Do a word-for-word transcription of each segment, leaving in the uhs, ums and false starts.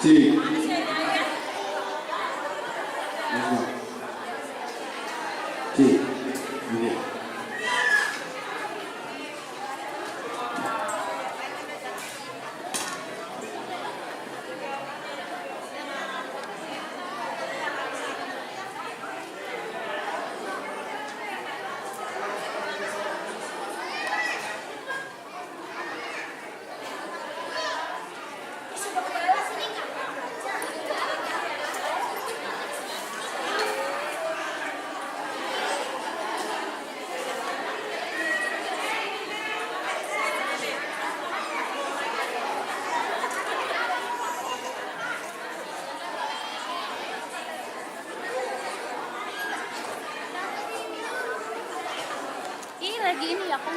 Si. Si. Ini. Ih, lagi ini ya, Kong.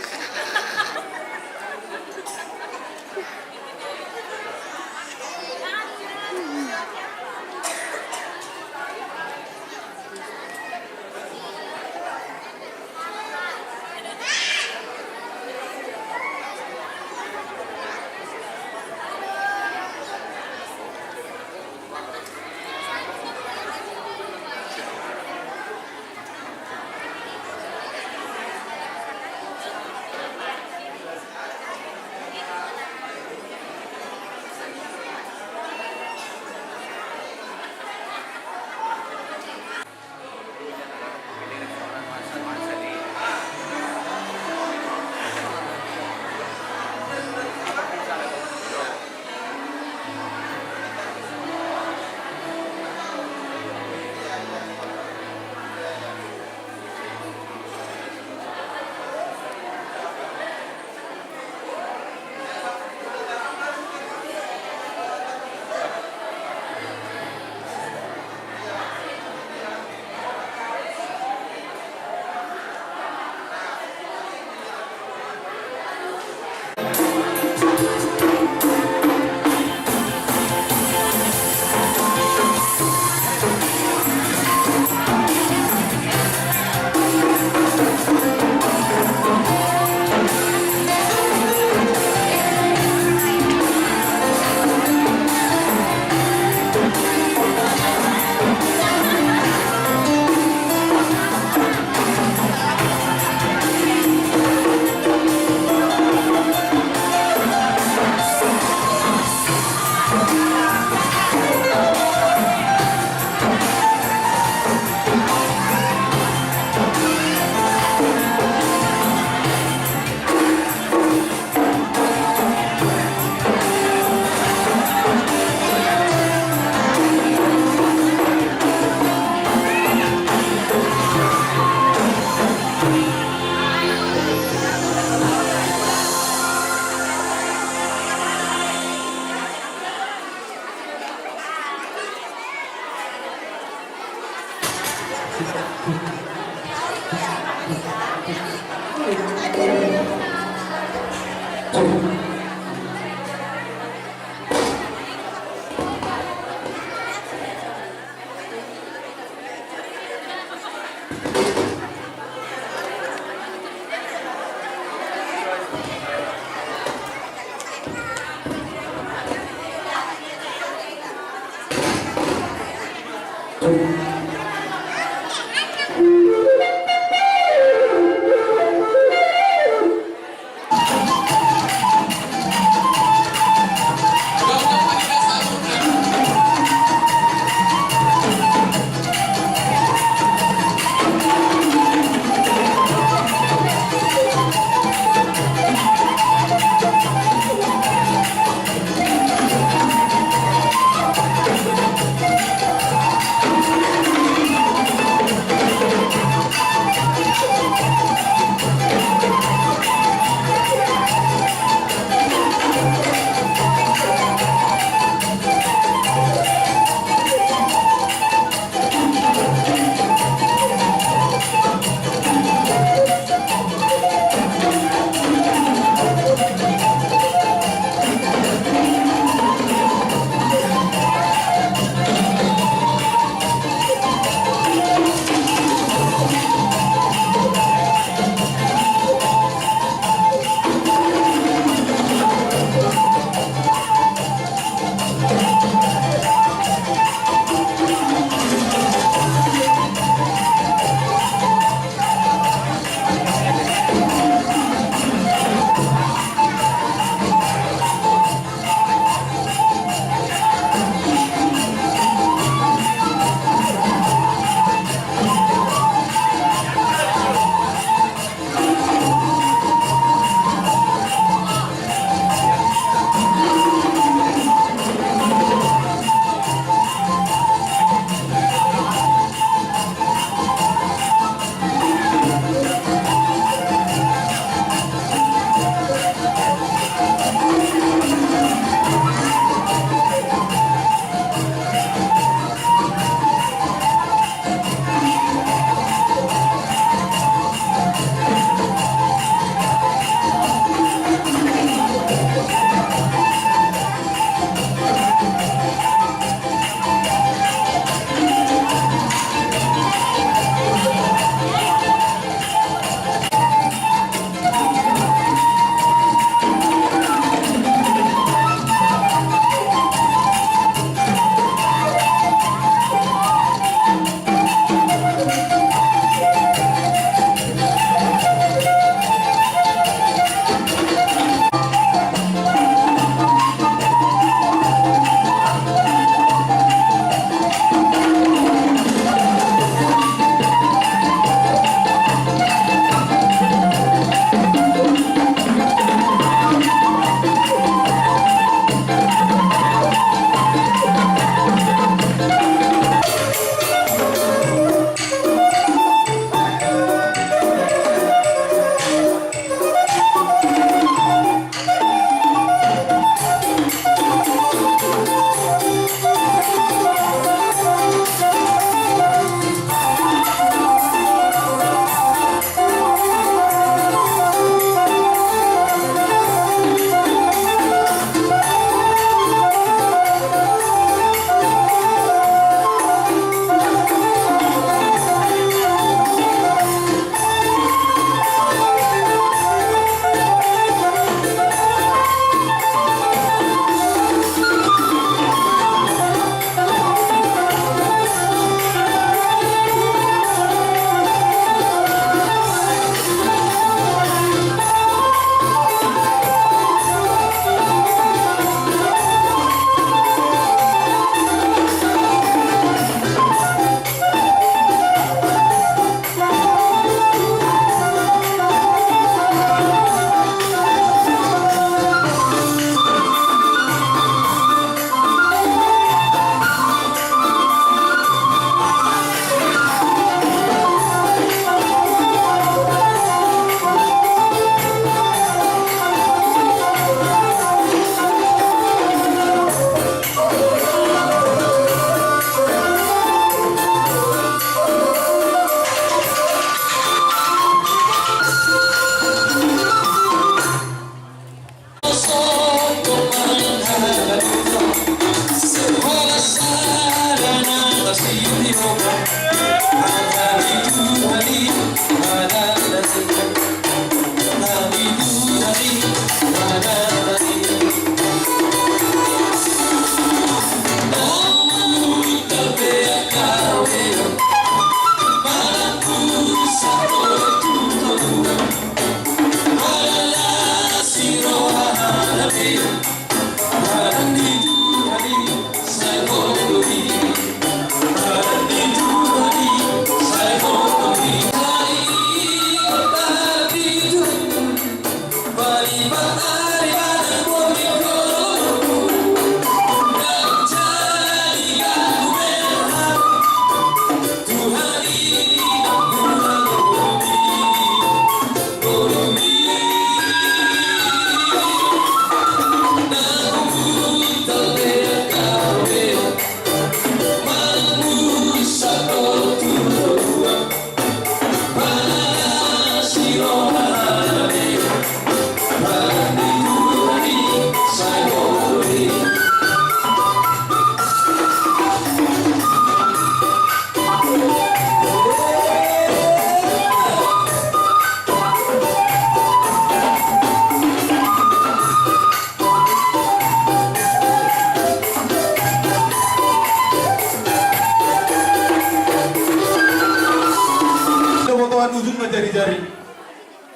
Coba tuan ujung na jari-jari.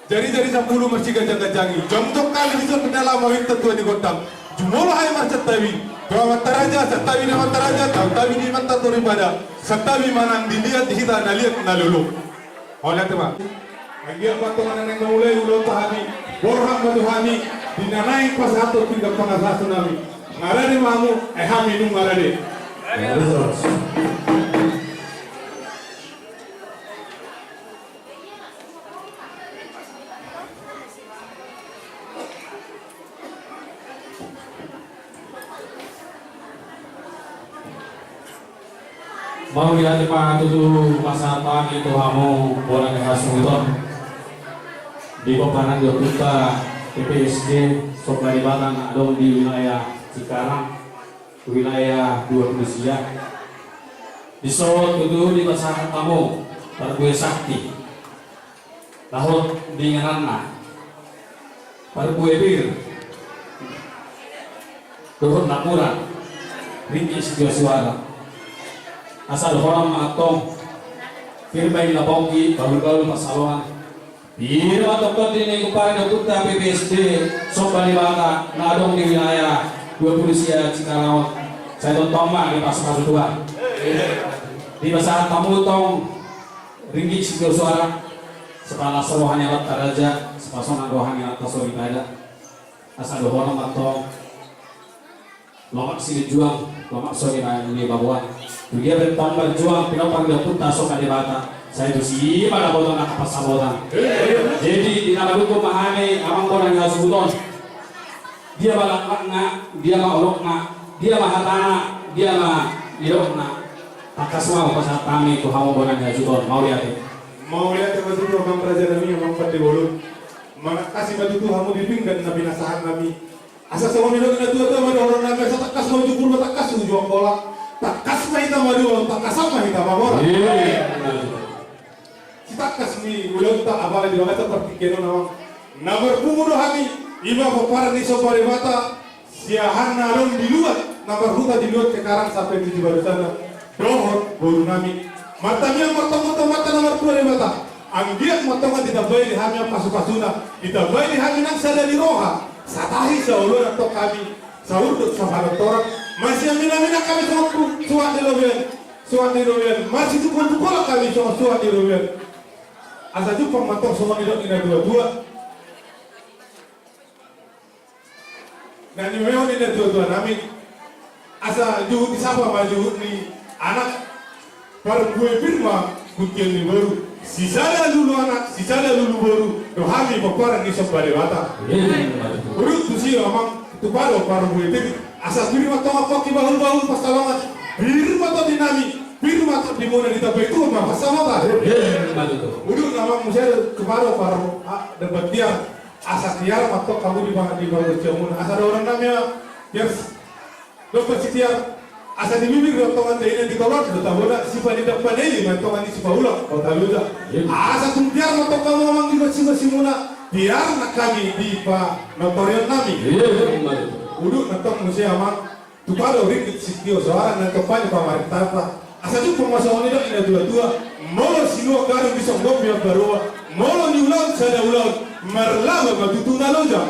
Jari-jari sampulu marsiganjang-ganjangi. Jongjong hami dison di na laho mamita tua ni gondang. Jumolo hami marsantabi. Tu amanta raja, santabi ni amanta raja, santabi ni amanta soripada. Santabi ma na diliat di hita na liat na lolo. Mauliate ma. Anggiat ma tongon na naeng mamulai ulaonta hami. Borhat ma tu hami. Di na naeng pasahathon pinggan pangasahaton nami. Nunga rade ma hamu, ai hami nunga rade. Mauliate ma tutu pasahat hami tu hamu bona ni hasuhuton. Di pomparan ni ompunta P P S D Somba Debata na adong di wilayah Cikarang, wilayah dua pulu sia. Dison tutu dipasahat hamu parbue sakti. Dohot di ingananna, parbue pir dohot napuran, ringgit sitio suara. Asa dohonon ma antong, pir baen na pongki, bahul-bahul pansalongan. Pir ma antong tondi ni pomparan ni ompunta P P S D Somba Debata na adong di wilayah dua pulu sia Cikarang on. Sai tongtong ma dipasupasu Tuhan. Dipasahat hamu antong ringgit sitio suara, sipalas roha ni amanta raja, sipasonang roha ni amanta soripada. Asa dohonon ma antong, lomak silinjuang, lomak so nibaen ni baboan. Tu dia pe antong marjuang pinompar ni ompunta Somba Debata, sai tusi ma dapotan angka pansamotan. Jadi di na madungkon ma hami amang bona ni hasuhuton. Dia ma laklakna, dia ma olokna, dia ma hatana, dia ma nidokna. Tangkas ma pasahat hami tu hamu bona ni hasuhuton. Mauliate. Mauliate ma tutu amang raja nami, amang pande bolon. Manangkasi ma tutu hamu di pinggan na pinasahat nami. Asa songon nidok ni na tua-tua ma dohonon nami, asa tangkas ma uju Purba, tangkas uju Angkola. Tangkas ma hita madua, tangkasan ma hita mamora. Iya. Sitangkas ni ulaonta apala di bagasan partingkian on, amang. Na marpungu do hami, i ma pomparan ni Somba Debata, sian na adong di luat, na marhuta di luat Cikarang sampe tu Jimbaru sana, dohot boru nami. Martamiang ma antong tu Amanta na martua Debata. Anggiat ma antong ditambai di hami pasupasu-pasuna, ditambai di hami nang sada ni roha, satahi saoloan antong hami, saurdot sapatortoran, masiamin-aminan hami songon suhat ni robean. Suhat ni robean, masitungkol-tungkolan hami songon suhat ni robean. Asa jumpang ma antong songon nidok ni na tua-tua. Na nilehon ni na tua-tua nami. Asa juhut ni sapa ma juhut ni anak. Parbue pir ma gunting ni boru. Sisada lulu anak, sisada lulu boru. Do hami pomparan ni Somba Debata. Iya, iya, iya. Urut tusi amang. Tupa do parbue pir, asa pir ma antong angka pongki, bahul-bahul pansalongan, pir ma antong di nami, pir ma antong di muna, ditambai Tuhan ma pansamotan. Iya, iya, betul. Udut nama muse tupa do par, ah, dapat tiar, asa tiar ma antong hamu di ba-, di bagas jamuna, asa dohonon nami ma, tiar, dope si tiar. Asa di bibir do tongan dainang, di tolor do tabona, sipanindak panelli ma tongan ni sipaulak, o taluja. Asa tung tiar ma tong hamu amang di gonsi-gonsimuna, tiar nang hami di panontorion nami. Udut nang tong muse amang, tupa do ringgit sitio soara nang tong padi pamarentanta. Asa jumpang ma songon i do i na tua-tua, molo sinuan garu di songgop i ambaroa, molo niulaon sada ulaon, marlaba ma tutu na loja.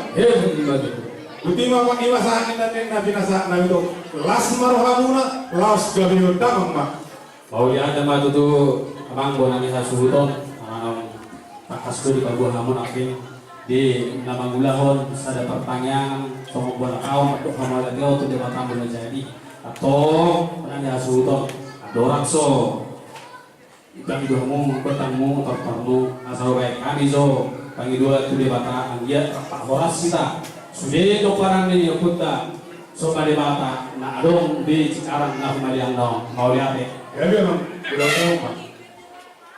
Botima ma i ma sahat ni na pinasahat nami do. Las ma rohamuna, laos gabe on damang ma. Mauliate ma tutu amang bona ni hasuhuton, amang tangkas do dipaboa hamu nangkin di na mangulahon sada partangiangan songon bona kaum mandok hamauliateon tu Debata Mulajadi. Antong bona ni hasuhuton, andorang so Pangido hamu, gondangmu, tortormu, asa hubaen hami jo pangidoan tu Debata, anggiat rap horas hita sude pomparan ni ompunta Somba Debata na adong di Cikarang na humaliang na on. Mauliate.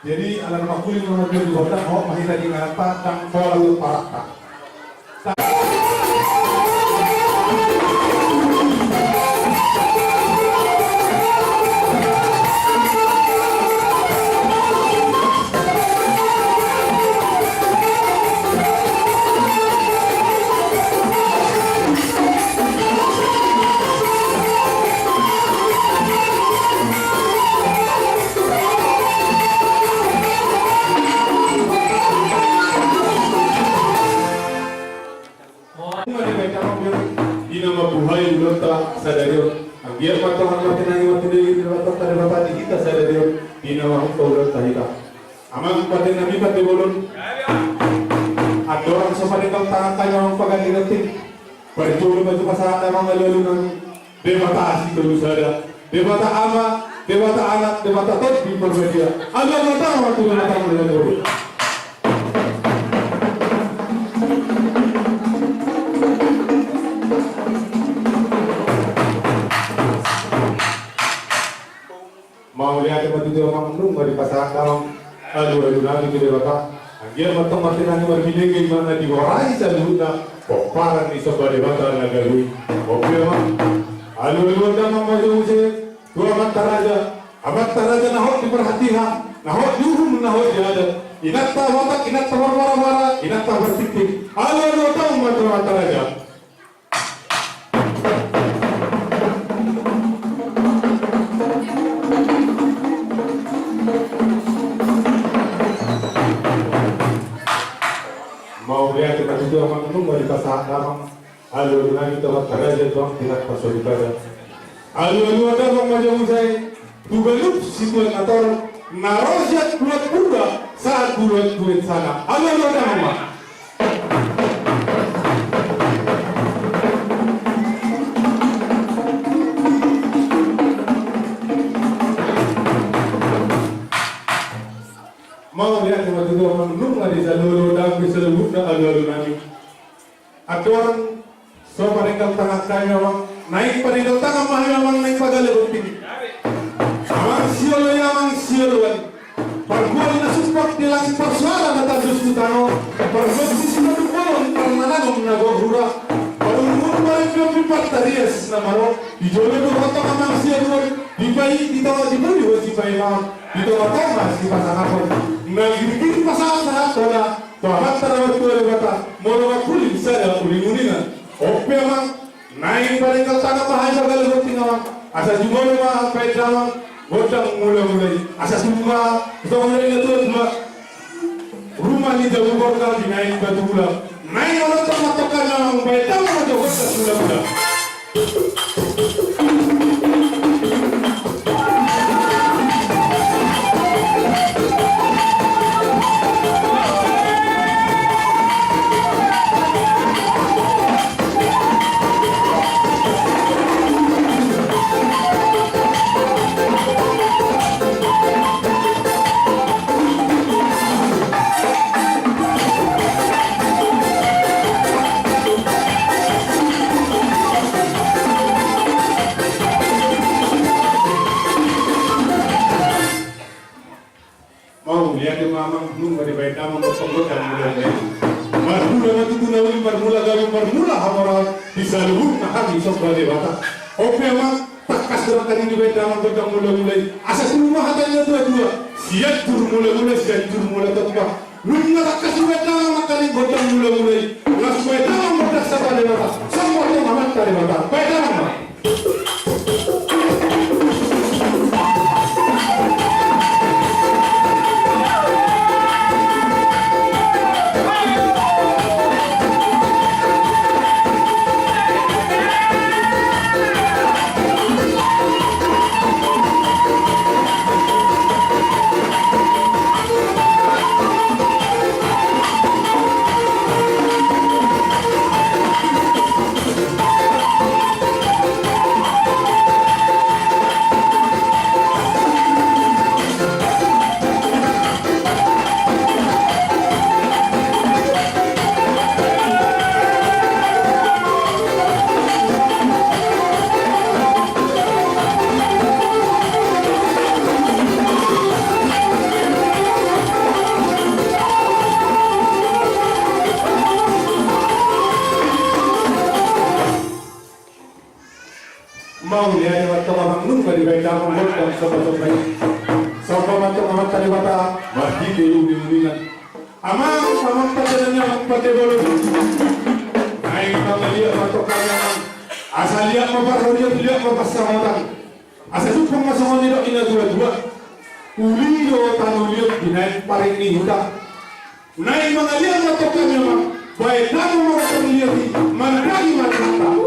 Jadi ala na mangkuling ma tutu di gondang, hot ma hita di nanganta, ndang pola tu paranta. Di na mambuhai ulaonta sadari on. Anggiat ma Tuhan martinangi martinangi di ulaonta sadari on. Di na mambuhai ulaonta hita. Amang pande nami pande bolon. Andorang so parenggang tangan hami amang pangganti gonting. Parjolo ma tu pasahat amang alualu nami. Debata Sitolu Sada, Debata Ama, Debata Anak, Debata Tondi Parbadia. Alualu ma tu Debata Mulajadi. Mauliate ma tutu amang, nunga dipasahat amang alualu nami tu Debata. Anggiat ma tong martinangi marbinege, i ma na digoari saluhutna pomparan ni Somba Debata na gabe i. Oke amang. Alualuan damang ma jo muse tu amanta raja. Amanta raja na hot di parhatiha, na hot di uhum, na hot di adat. Inanta Batak, inanta Parmarabara, inanta Partiktik. Alualuan damang ma tu amanta raja. Mauliate ma tutu amang, nunga dipasahat damang alualu nami tu amanta raja, tu amanta raja. Alualuan damang ma jo muse tu ganup situan na torop, na ro sian Pulo Purba sahat tu Pulo Sanga. Alualuan damang ma. Mauliate ma tutu amang, nunga disalualuan damang saluhutna alualu nami. Andorang so parenggang tangan hami amang, naeng parenggang tangan ma hami amang, naeng pagale gonting. Amang siolo i amang sioloan. Pargual na sumpak di langit, parsuara na tandus tu tano, pargonsi sipaduk bolon, parnanangon na gok rura, parumur parembiombi, partarias na malo. Di jolo do hotong amang sioloan, di pai, di tonga, di pudi ho sipaimaon, di tongatonga sipasangapon. Na girgir pasahatsahat hona tu amanta na martua Debata, molo mangkuling sada uninguningan. Ope amang, naeng parenggang tangan ma hami pagale gonting amang. Asa jumolo ma baen damang gondang mulamula i. Asa jumolo ma songon i na tuat ma ruma ni jabu gorga di naeng batu bula. Naeng manontong ma tongkan amang, baen damang ma jo gondang mulamula. Mauliate ma amang, nunga dibaen damang do panggotan muda muda i. Marmula ma tutu na uli, marmula gabe, marmula hamoraon di saluhutna hami Somba Debata. Ope amang, tak Tangkas do nangkaning dibaen damang gondang mulamula i. Asa tubu ma hata ni natuatua: Sianjur mulamula, Sianjur mula tompa. Nunga tangkas dibaen damang nangkaning gondang mulamula i. Laos baen damang gondang sapa Debata? Sapa tong Amanta Debata? Baen damang ma. Mauliate ma antong amang, nunga dibaen damang gondang sapa tong i. Sapa ma antong Amanta Debata marhite uninguningan. Amang, amang pande nami, amang pande bolon. Naeng mangaliat ma antong hami amang. Asa liat ma parhurion, liat ma pansamotan. Asa jumpang ma songon nidok ni natuatua: Uli do tano liat binaen parik ni huta. Naeng mangaliat ma antong hami amang. Baen damang ma gondang liat i, mandai ma hata.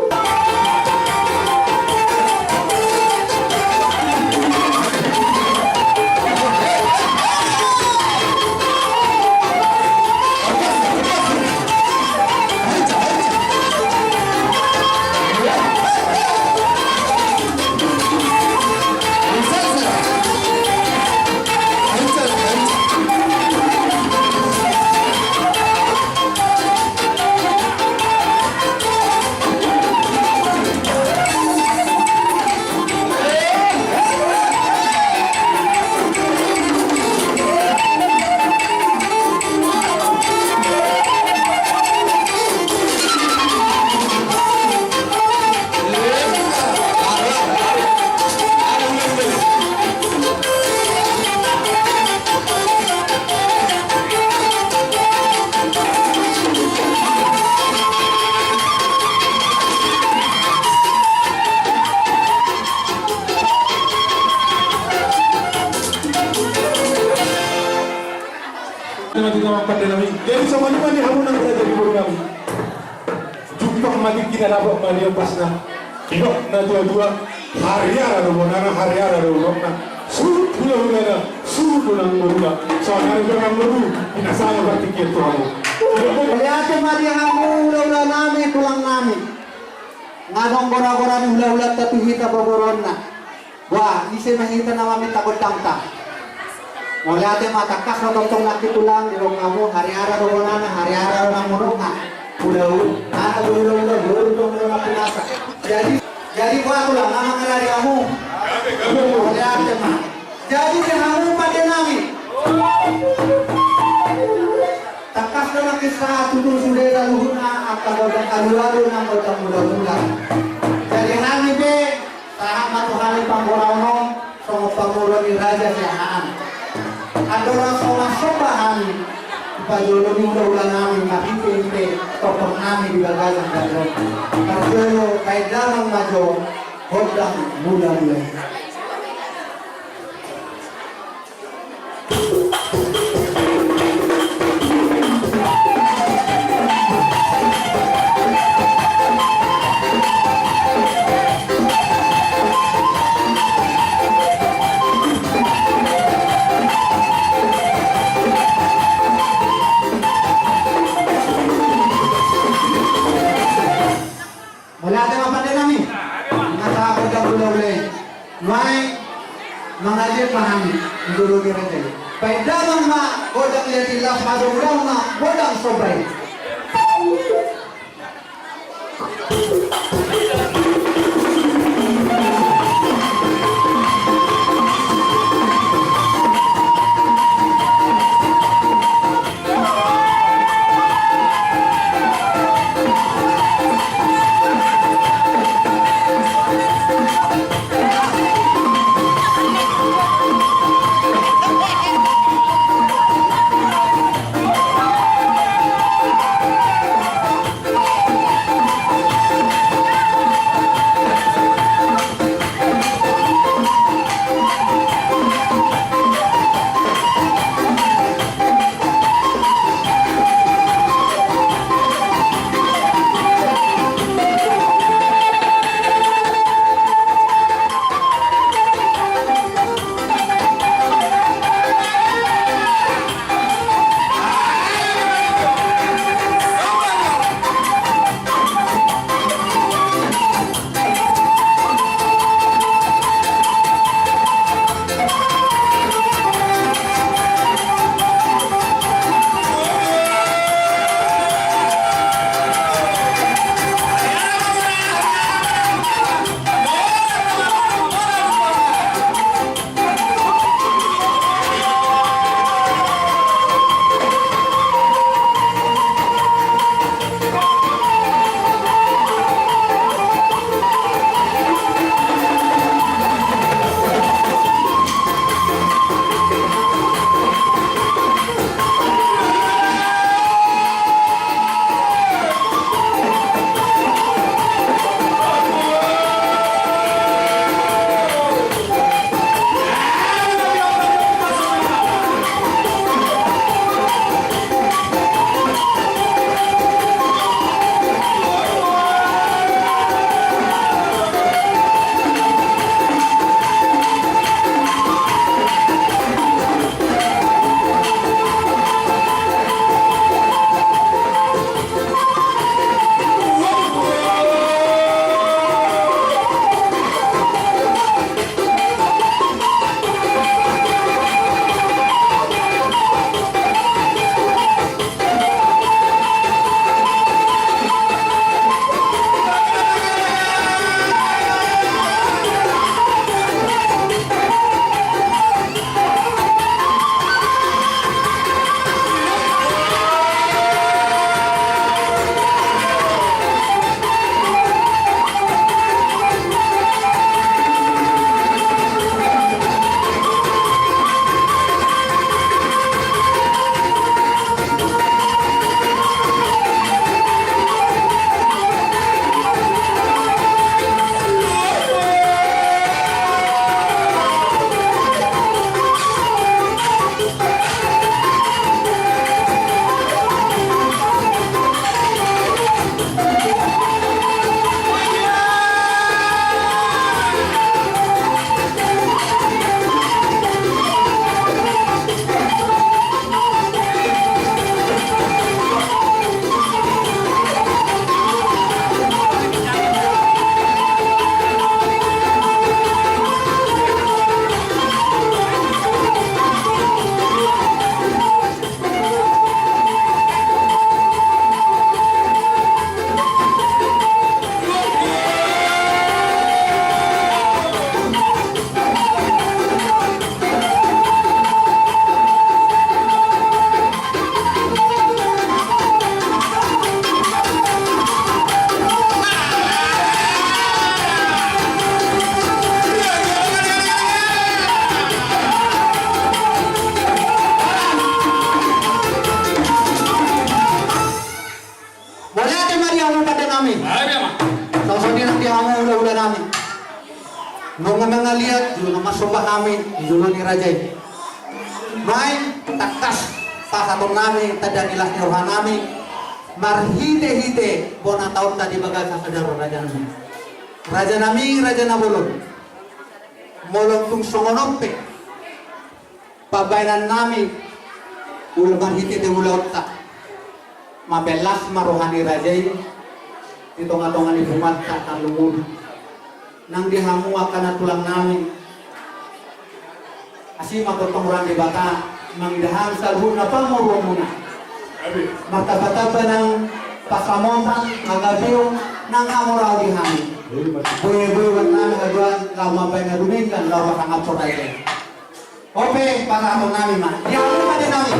Jadi songon i ma di hamu nang raja ni boru nami. Jumpang ma tingkina, dapot ma di ombasna. Didok natuatua: Hariara do bonana, hariara do unokna. Surut hulahulana, surut do nang boruna. Saonari do nang boru, di na sanga partingkian tu hamu. Mauliate ma di hamu hulahula nami, tulang nami. Nga adong goragora ni hulahulanta tu hita boaboaonna. Boa, ise ma hita na maminta gondangta? Mauliate ma, tangkas ma tongtong nangkin tulang, didok hamu hariara do bonana, hariara do nang unokna. Hulahula, anak hulahula, hulahula, hulahula na pinasa. Jadi, jadi boa tulang, nga mangalari hamu? Mauliate ma. Jadi di hamu pande nami. Tangkas do nangkin sahat tutu sude saluhutna angka gondang alualu nang gondang mulamula. Jadi hami pe, sahat ma tu hami panggoraon on songon panggoraon ni raja siahaan. Andorang so marsomba hami, pajolo ni hulahula nami marhitehite tompang nami di bagasan gareon. Parjolo baen damang ma jo gondang mulamula i. Mauliate ma pande nami. Nga sahat gondang hulahula i. Nuaeng mangaliat ma hami di dolok ni raja i. Baen damang ma gondang liat i, laos madongan ma gondang somba i. Nunga mangaliat jolo na marsomba hami di jolo ni raja i. Nuaeng tangkas pasahaton nami tanda ni las ni roha nami marhite-hite bona taonta di bagasan sadari on, raja nami. Raja nami, raja na bolon. Molo tung songon on pe pambahenan nami, ul-, marhite di ulaonta, mambahen las ma roha ni raja i di tonga-tonga ni punguanta Tarlumobi. Nang di hamu angka na tulang nami, asi ma tongtong roha ni Debata mangido hami saluhutna pamoruonmuna. Martamba-tamba nang pansamotan, panggabeon, nang hamoraon di hami. Boe-boe nami haduan laho mambahen na dumenggan laho pasangaphon raja i. Ope, pasahaton nami ma. Di hamu ma di nami.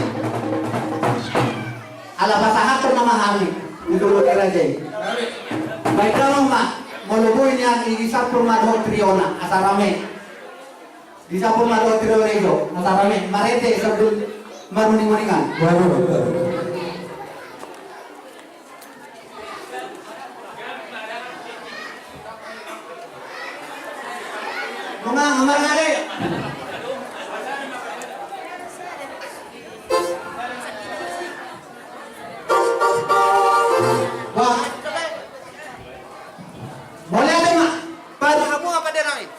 Ala pasahaton nama hami. Di jolo ni raja i. Baen damang ma. Molo boi nian, disampur ma dohot triona asa rame. Disampur ma dohot triona ijo asa rame. Marende sambil maruning-uningan. Nunga, nunga, nunga, nunga. Wah. Mauliate ma. Baru hamu apa dia nangis?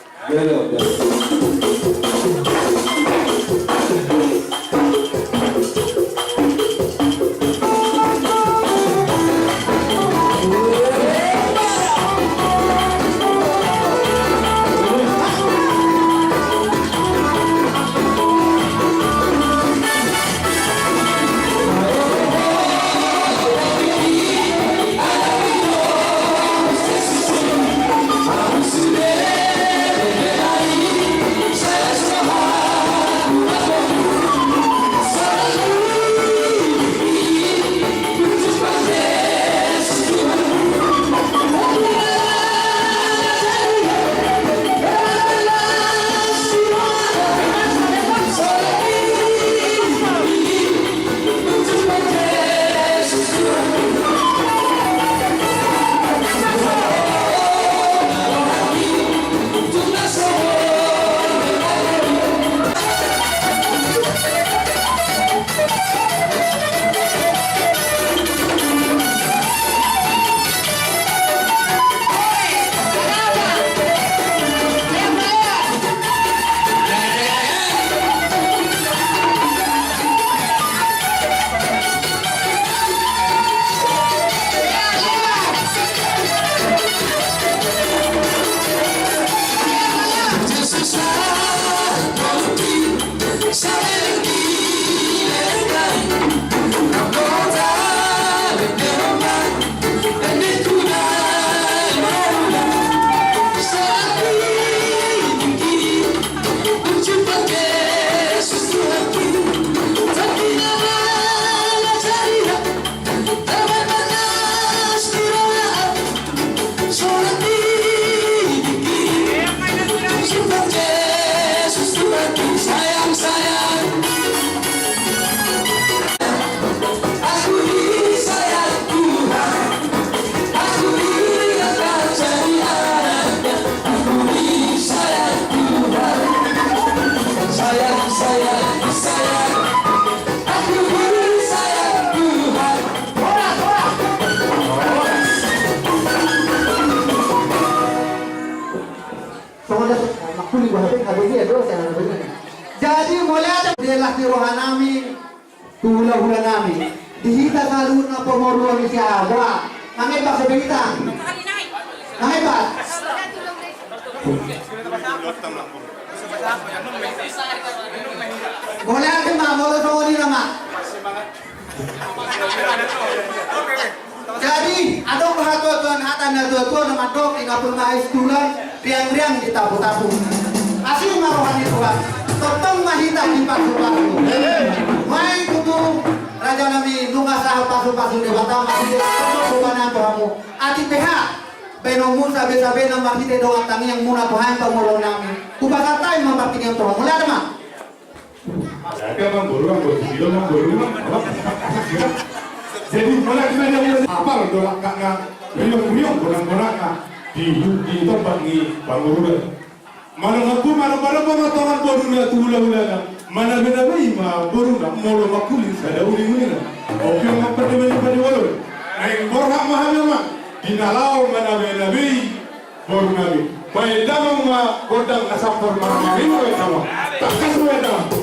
Jadi, mauliate ma di las ni roha nami. Tu hula-hula nami, di hita saluhutna pamoruon ni si Agoa. Mangempat so be hita. Mangempat. Mauliate ma, molo songon i nama. Jadi, adong do hatuatua, hata ni hatuatua na mandok, ingapul ma hais tulan, riang-riang di tapu-tapu. Asi ma roha ni Tuhan, tongtong ma hita dipasupasu. Nuaeng tutu, raja nami, nunga sahat pasupasu ni Debata ma hita, tongtong sobanan tu hamu. Atik beha, baenonmu sabe-sabe na marhite dongan tangiang muna tu hamu pamoruon nami. Hupasahat hami ma partingkian tu hamu. Mauliate ma. Jadi, amang boru, amang boru, amang boru, amang boru. Jadi, mulai kita dia mulai apal dohot angkana, riong-riong, bonang-bonangna, di, di tempat ni pamoruon. Manang anggo manang manang manang tongon boruna tu hulahulana, manabenabe i ma boruna molo mangkuling sada ulingulingna. Oke, ma pande mani pande walo. Naeng borhat ma hami, amang, di na laho manabenabe i borunami. Baen damang ma gondang na sampur marmanging, baen damang. Tangkas ma baen damang.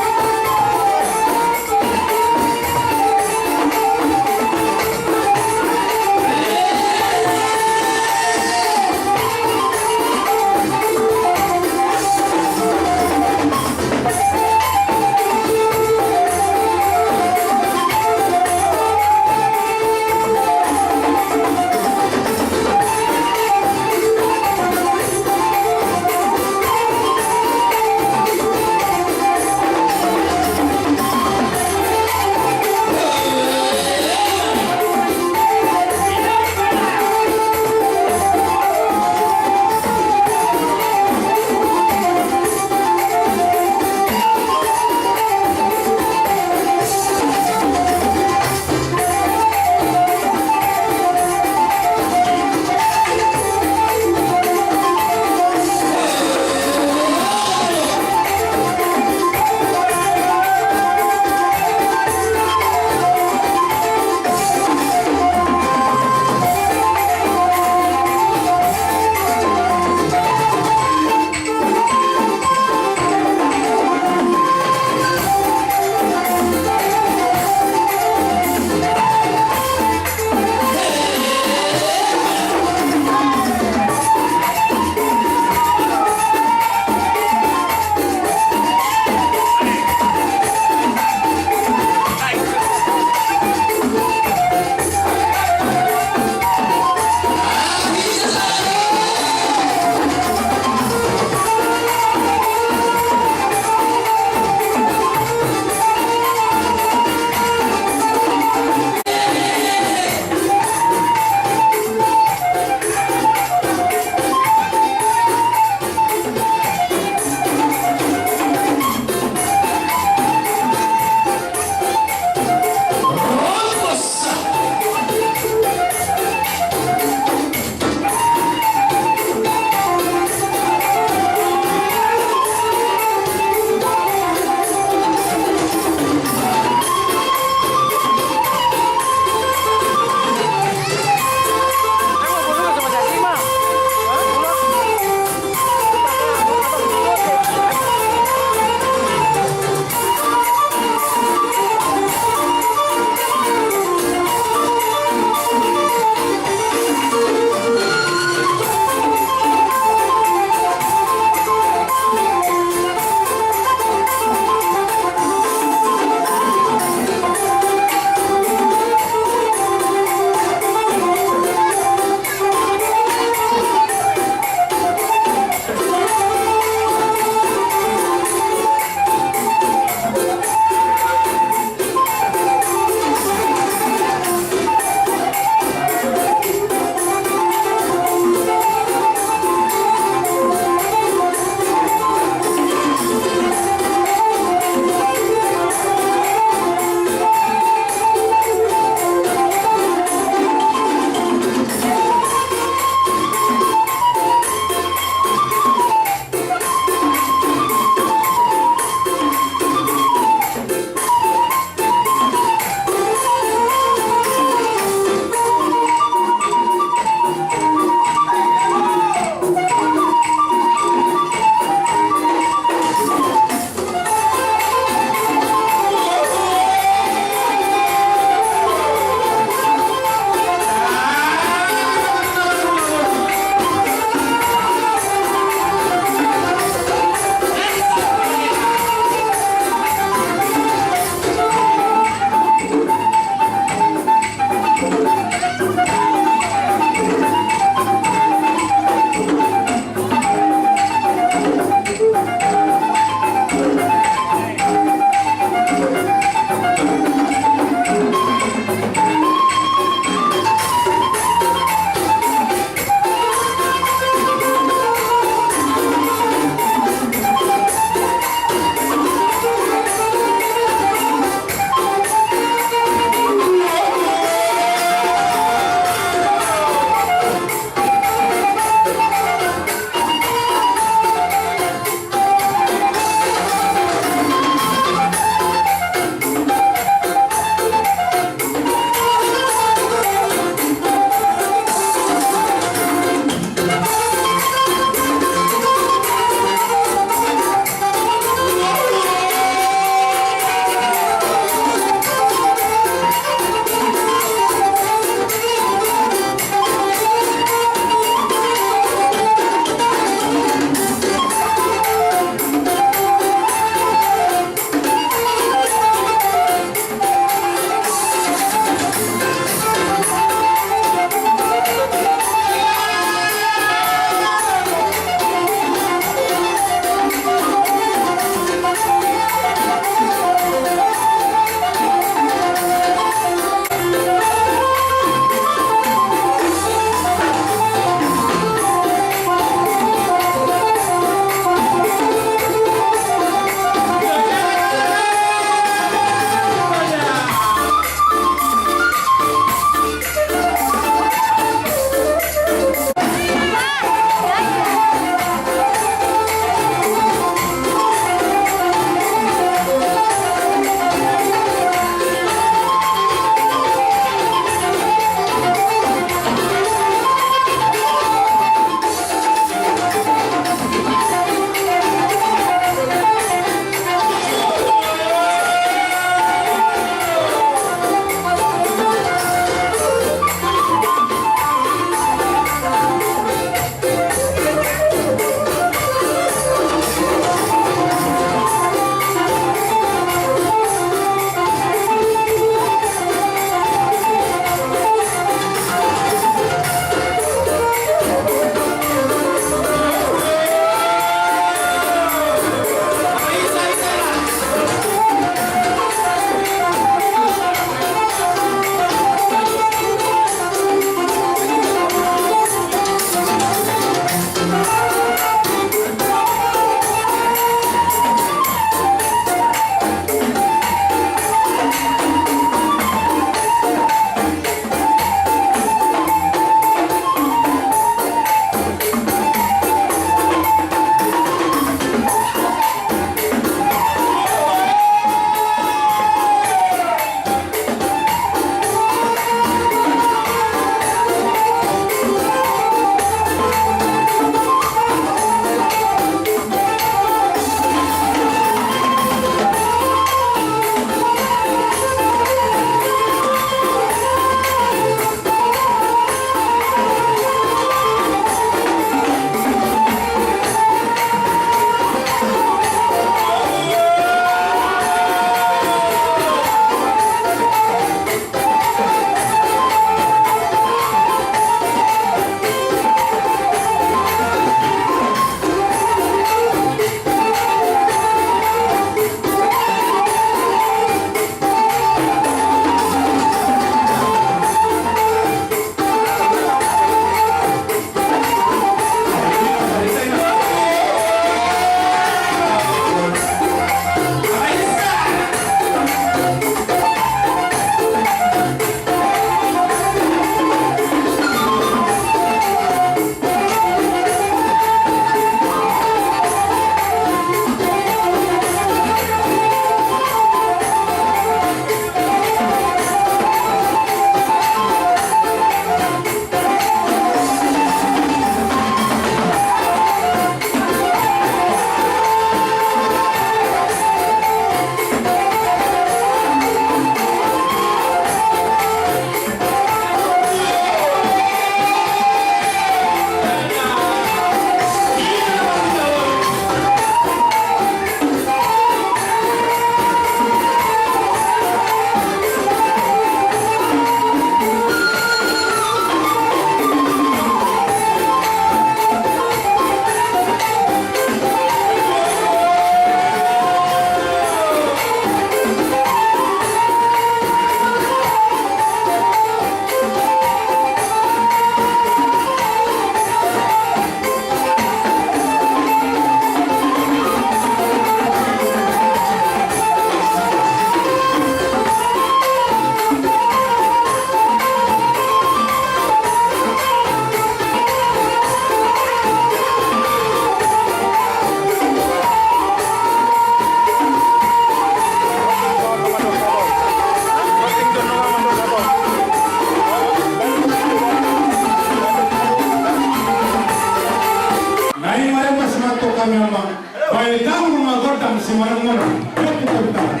Kami amang. Baen damang ma gondang simonang-monang. Yuk, kita bertahan.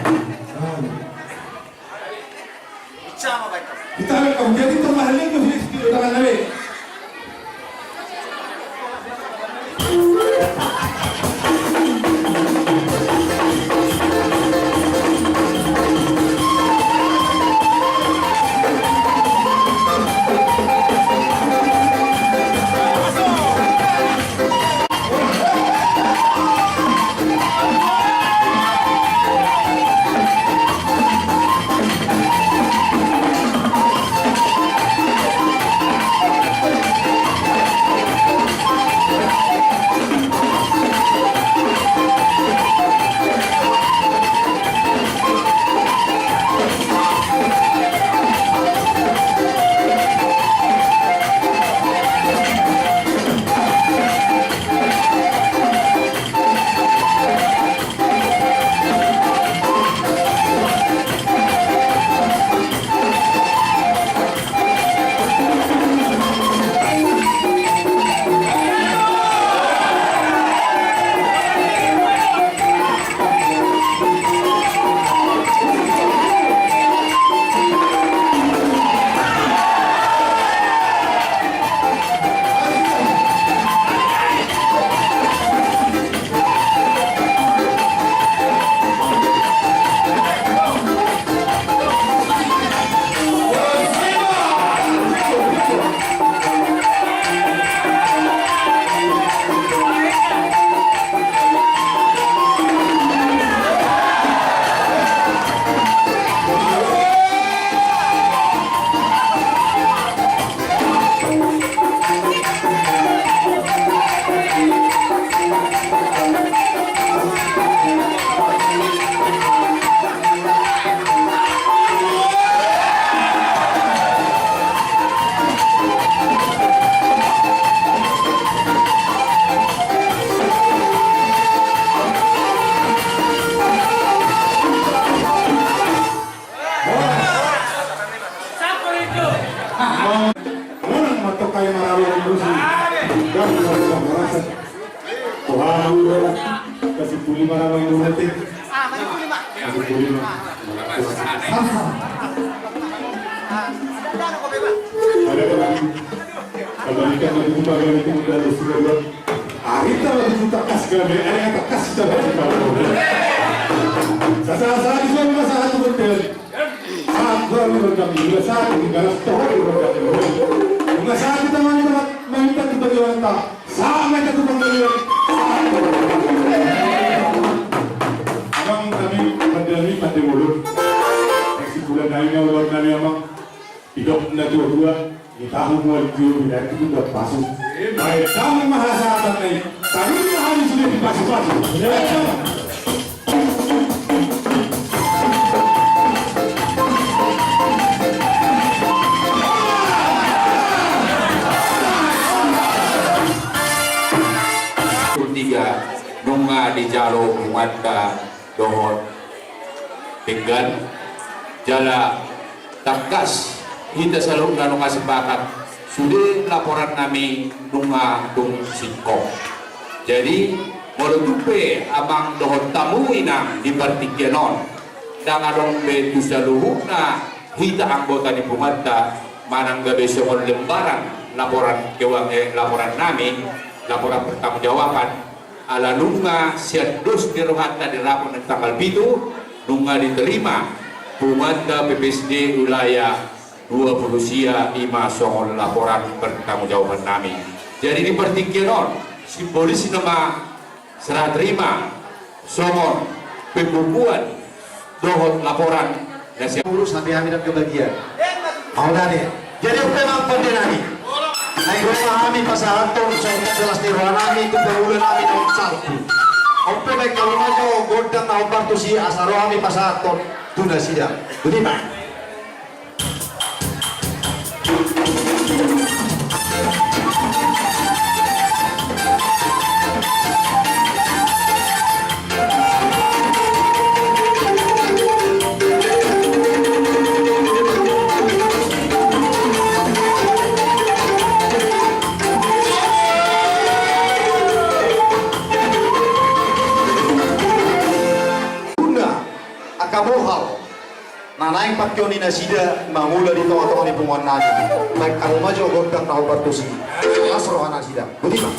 Kita akan jadi teman itu di tangan nabi. Monang ma tongka i maralo musi. Gak, gak, gak, gak. Wah, udah lah. Kasih puli maralo musi. Kasih puli ma. Ada lagi. Kalau ikan lagi buka, kalau ikan udah ada sudah dua. Arita lagi buka kas, kalau ada, ada kas, kita lagi buka. Sasa, sasa, bisa, bisa, satu betul. Sahat do hamu di rondang i, sahat di galas toho di rondang i. Nunga sahat hita mangido, mangido tu Debata. Sahat ma hita tu panggabean. Amang nami, pande nami, pande bolon. Sibulan nai ma ulaon nami amang. Didok na tuatua. Di tahu mual juru di nanti tu buat pasu. Baik, tahu mahasahatan nai. Tahu mahasahatan nai. Pasu-pasu. Tiga, nunga dijalo punguanta dohot denggan, jala tangkas hita saluhutna nunga sepakat sude laporan nami nunga tung singkop. Jadi, molo tung pe amang dohot hamu inang di partingkian on, ndang adong be tu saluhutna hita anggota ni punguanta manang gabe songon lembaran laporan keuangan, eh, laporan nami, laporan pertanggungjawaban, ala nunga sian dos ni rohanta di rapat ni tanggal pitu, nunga diterima punguanta P P S D wilayah dua pulu sia i ma songon laporan pertanggungjawaban nami. Jadi di partingkian on, simbolisna ma serah terima songon pembukuan dohot laporan na siap. Urus hami, hami ndang kebagian. Mau dade. Jadi on pe amang pande nami. Naeng ro ma hami pasahathon songon las ni roha nami tu pangula nami na salpu. On pe baen hamu ma jo gondang na hombar tusi asa ro hami pasahathon tu nasida. Boti ma. angka bohal na naeng pangkeon ni nasida mangula di tongatonga ni punguan nami. Baen hamu ma jo gondang na hombar tusi. Las roha nasida. Boti ma.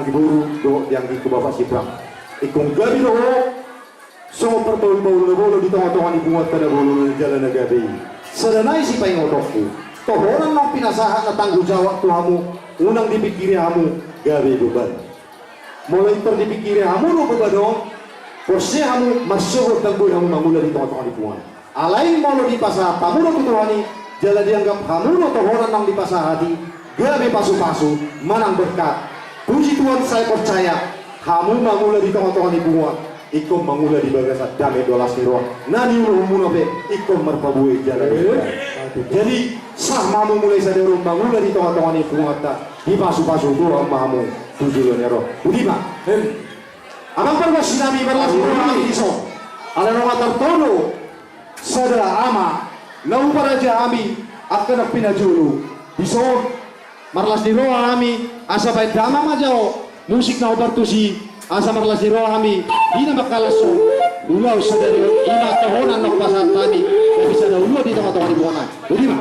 Di boru dohot di anggingku Bapak Siprang. Ingkon gabe do ho songon parbaulbaul na bolon di tongatonga ni punguanta na bolon on jala na gabe i. Sada nai sipaingotonku, tohonan naung pinasahat na tanggung jawab tu hamu, unang dipingkiri hamu gabe beban. Molo intor dipingkiri hamu do beban on, porsea hamu marsogot ndang boi hamu mangula di tongatonga ni punguan. Alai molo dipasahat hamu do tu Tuhan i, jala dianggap hamu do tohonan naung dipasahat i, gabe pasupasu manang berkat. Puji Tuhan, sai porsea hamu mangula di tongatonga ni punguan, ingkon mangula di bagasan dame dohot las ni roha. Na niuluhonmuna pe ingkon marpaboa i jala berkat. Jadi sah ma hamu mulai sadari on mangula di tongatonga ni punguanta, dipasupasu Tuhan ma hamu tu joloan ni ari on. Boti ma. Amang pargonsi nami, marlas ni roha hami dison. Alai ro ma tartodo sada ama na huparaja hami angka na pinajolo. Dison marlas ni roha hami asa baen damang ma jo musik na hombar tusi, asa marlas ni roha hami di na mangkalashon ulaon sadari on, i ma tohonan naung pasahat hami. Gabe sada ulaon di tongatonga ni punguan nai. Boti ma.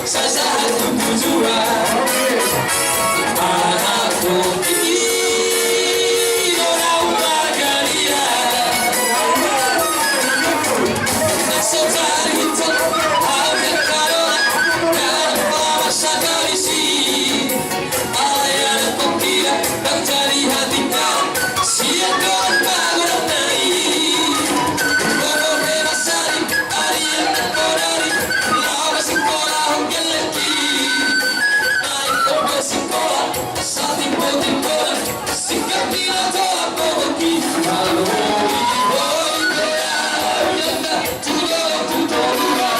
Sasahat tu tujuan. Anak putih, orang Magaria. Nasota di huta, ambil karola, dalam lama sakali si. Alai anak pokira, bang jadi hati kau, siap kau baru nai. Bobo bebas ari, ari anak podari, lawas sekolah, hongkel lagi. Naik bobo sekolah, satimbo-timbo, singkat tidak tolak bobo ki. Kalau boi bea, biar tak tudo, tudo, tudo.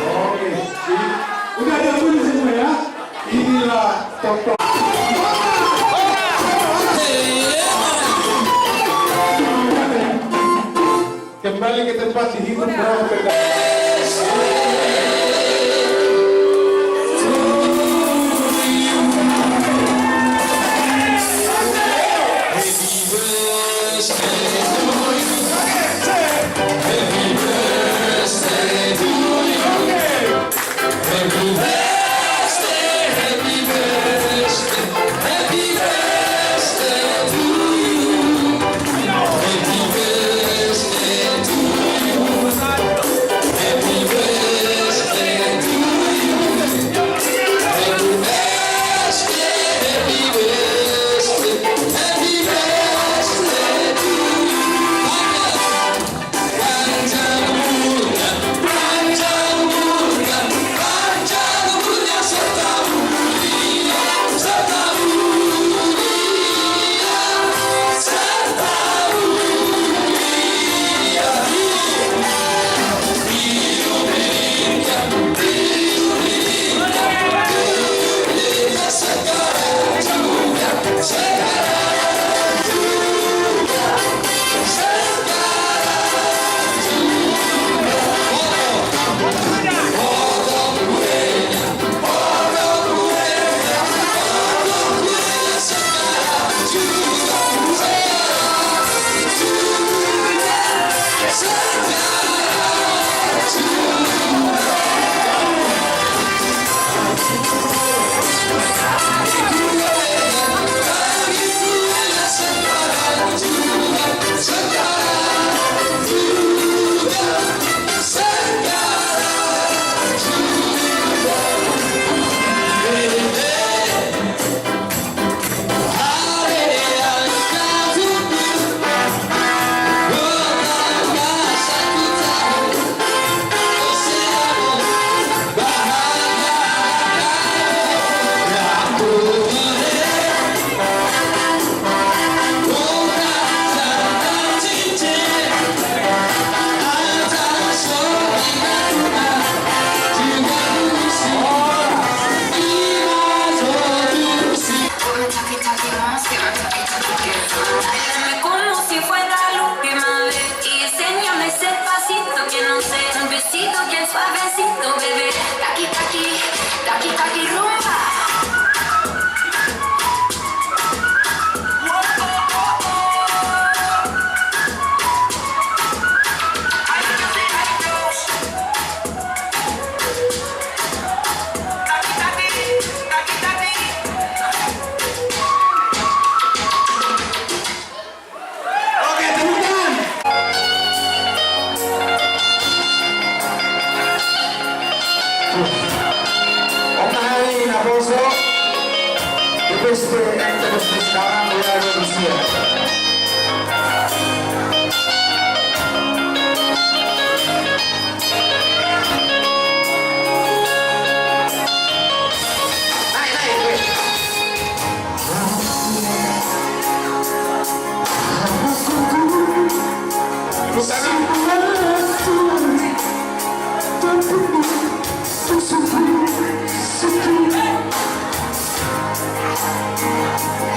Oke, jadi udah ada dulu semua ya. Inilah contoh. Kembali ke tempat, dihitung berapa pendek.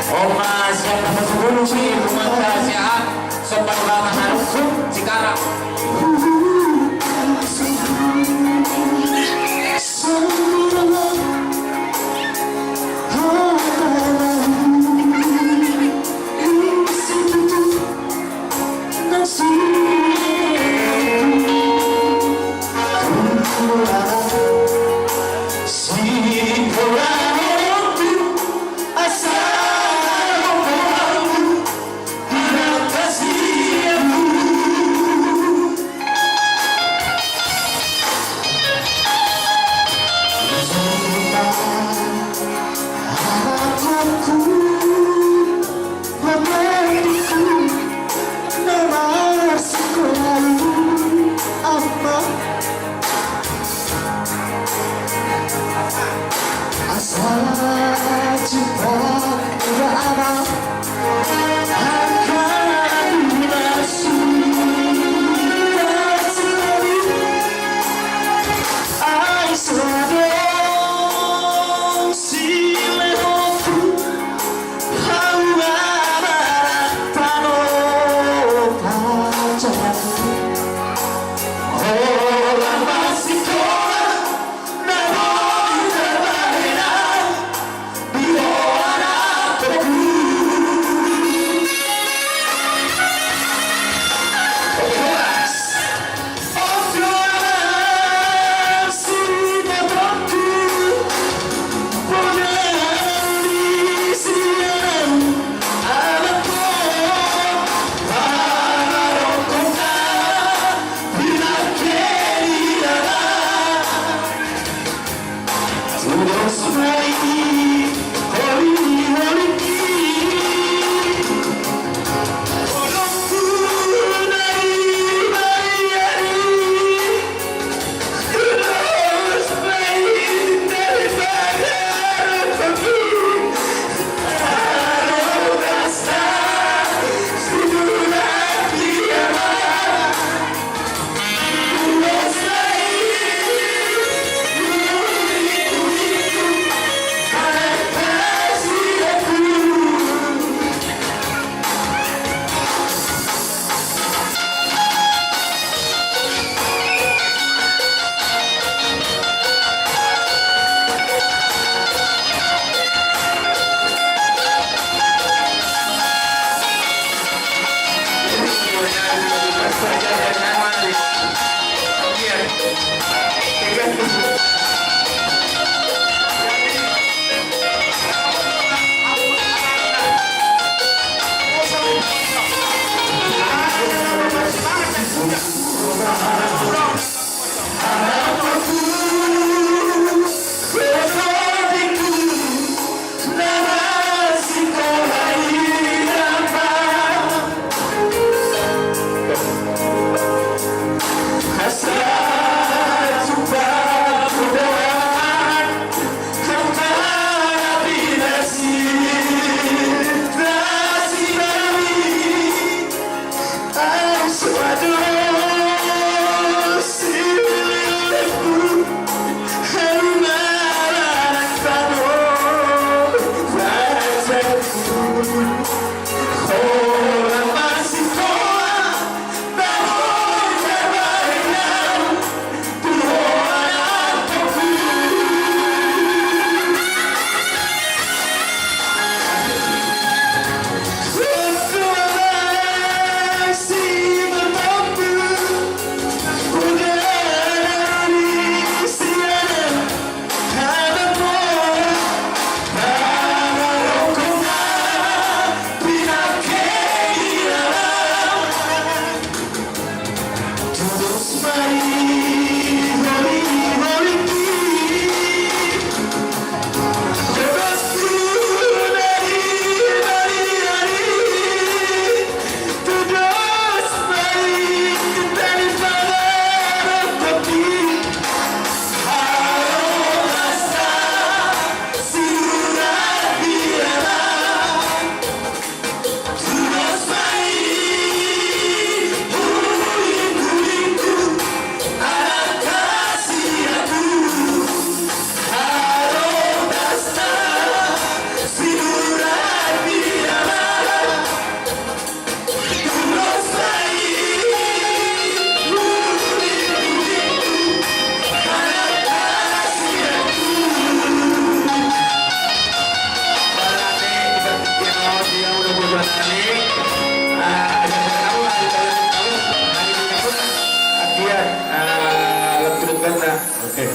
Oma, siap apa sepuluh si Oke.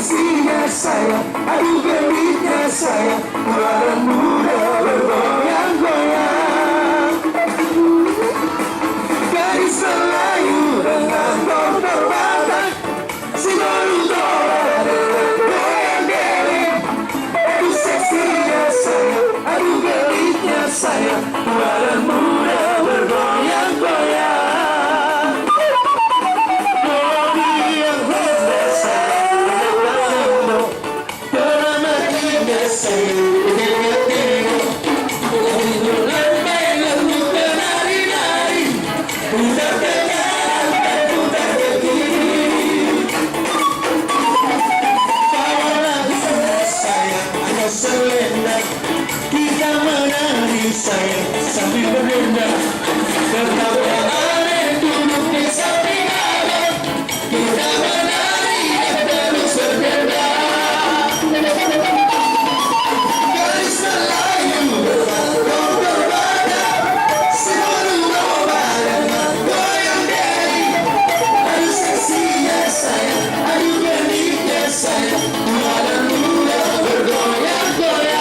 Seksinya saya, aduh, gelitnya saya, tuaran muda bergoyang-goyang. Gadis Melayu dengan tortor Batak, si Bolu Toba dengan goyang dewek. Aduh, seksinya saya, aduh, gelitnya saya, tuaran muda bergoyang-goyang. Goyang Honda saya, goyang Honda. Kena matinya saya, kena matinya. Lagu lambai, lagu penari-nari. Putar ke kanan dan putar ke kiri. Bawalah saya, ayo selendang. Kita menari sayang sambil berdendang. Tertawa aneh duduk di samping abang. Kita menari dan terus berdendang. Gadis Melayu berpantun berbada, seluruh Roma dengan goyang diri. Aduh, seksinya saya, aduh, berani saya, tuaran muda bergoyang-goyang.